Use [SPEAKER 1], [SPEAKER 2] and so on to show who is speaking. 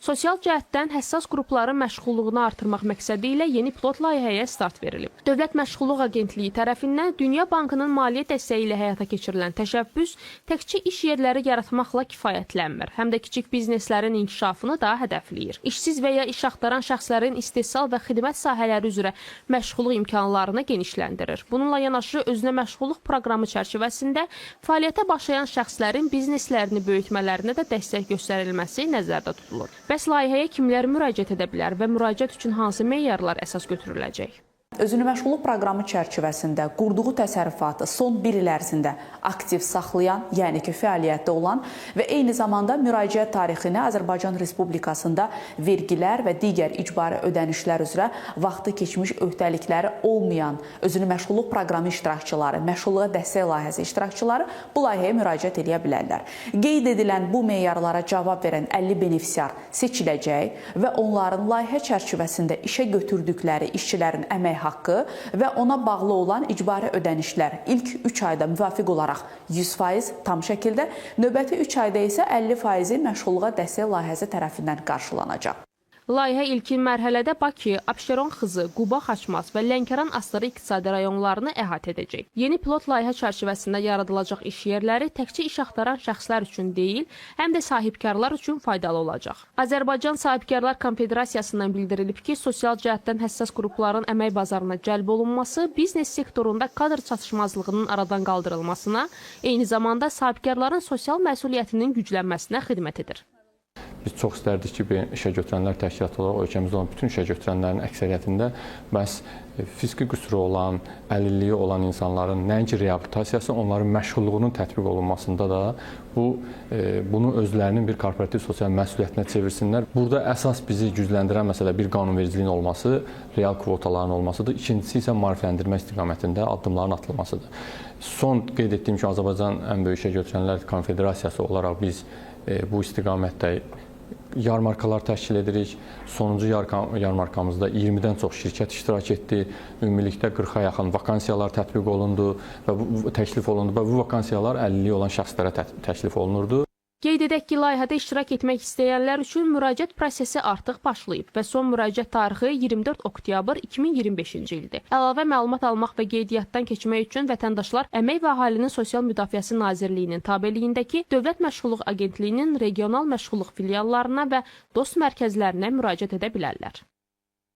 [SPEAKER 1] Sosial cəhətdən həssas qrupların məşğulluğunu artırmaq məqsədi ilə yeni pilot layihəyə start verilib. Dövlət Məşğulluq Agentliyi tərəfindən Dünya Bankının maliyyə dəstəyi ilə həyata keçirilən təşəbbüs təkcə iş yerləri yaratmaqla kifayətlənmir, həm də kiçik bizneslərin inkişafını da hədəfləyir. İşsiz və ya iş axtaran şəxslərin istehsal və xidmət sahələri üzrə məşğulluq imkanlarını genişləndirir. Bununla yanaşı özünə məşğulluq proqramı çərçivəsində fəaliyyətə başlayan şəxslərin bizneslərini böyütmələrinə də dəstək göstərilməsi nəzərdə tutulur. Bəs layihəyə kimlər müraciət edə bilər və müraciət üçün hansı meyarlar əsas götürüləcək?
[SPEAKER 2] Özünü məşğulluq proqramı çərçivəsində qurduğu təsərrüfatı son bir il ərzində aktiv saxlayan, yəni ki, fəaliyyətdə olan və eyni zamanda müraciət tarixinə Azərbaycan Respublikasında vergilər və digər icbari ödənişlər üzrə vaxtı keçmiş öhdəlikləri olmayan özünü məşğulluq proqramı iştirakçıları, məşğulluğa dəstək layihəsi iştirakçıları bu layihəyə müraciət edə bilərlər. Qeyd edilən bu meyarlara cavab verən 50 benefisiar seçiləcək və onların layihə çərçivəsində işə götürdükləri işçilərin əmək haqqı və ona bağlı olan icbari ödənişlər ilk 3 ayda müvafiq olaraq 100% tam şəkildə, növbəti 3 ayda isə 50%-i məşğulluğa dəstək layihəsi tərəfindən qarşılanacaq.
[SPEAKER 1] Layihə ilkin mərhələdə Bakı, Abşeron Xızı, Quba Xaçmaz və Lənkəran Astara iqtisadi rayonlarını əhatə edəcək. Yeni pilot layihə çərçivəsində yaradılacaq iş yerləri təkcə iş axtaran şəxslər üçün deyil, həm də sahibkarlar üçün faydalı olacaq. Azərbaycan Sahibkarlar Konfederasiyasından bildirilib ki, sosial cəhətdən həssas qrupların əmək bazarına cəlb olunması biznes sektorunda kadr çatışmazlığının aradan qaldırılmasına, eyni zamanda sahibkarların sosial məsuliyyətinin güclənməsinə xidmət edir.
[SPEAKER 3] Biz çox istərdik ki, işə götürənlər təşkilatı olaraq ölkəmizdə olan bütün işə götürənlərin əksəriyyətində məhz fiziki qüsuru olan, əlilliyi olan insanların nəinki reabilitasiyası, onların məşğulluğunun tətbiq olunmasında da bunu özlərinin bir korporativ sosial məsuliyyətinə çevirsinlər. Burada əsas bizi gücləndirən məsələ bir qanunvericiliyin olması, real kvotaların olmasıdır. İkincisi isə maarifləndirmə istiqamətində addımların atılmasıdır. Son qeyd etdiyim kimi Azərbaycan ən böyük işə götürənlər konfederasiyası olaraq biz bu istiqamətdə yarmarkalar təşkil edirik. Sonuncu yarmarkamızda 20-dən çox şirkət iştirak etdi. Ümumilikdə 40-a yaxın vakansiyalar tətbiq olundu və bu təklif olundu və bu vakansiyalar əlilliyi olan şəxslərə təklif olunurdu.
[SPEAKER 1] Qeyd edək ki, layihədə iştirak etmək istəyənlər üçün müraciət prosesi artıq başlayıb və son müraciət tarixi 24 oktyabr 2025-ci ildir. Əlavə məlumat almaq və qeydiyyatdan keçmək üçün vətəndaşlar Əmək və Əhalinin Sosial Müdafiəsi Nazirliyinin tabeliyindəki Dövlət Məşğulluq Agentliyinin regional məşğulluq filiallarına və dost mərkəzlərinə müraciət edə bilərlər.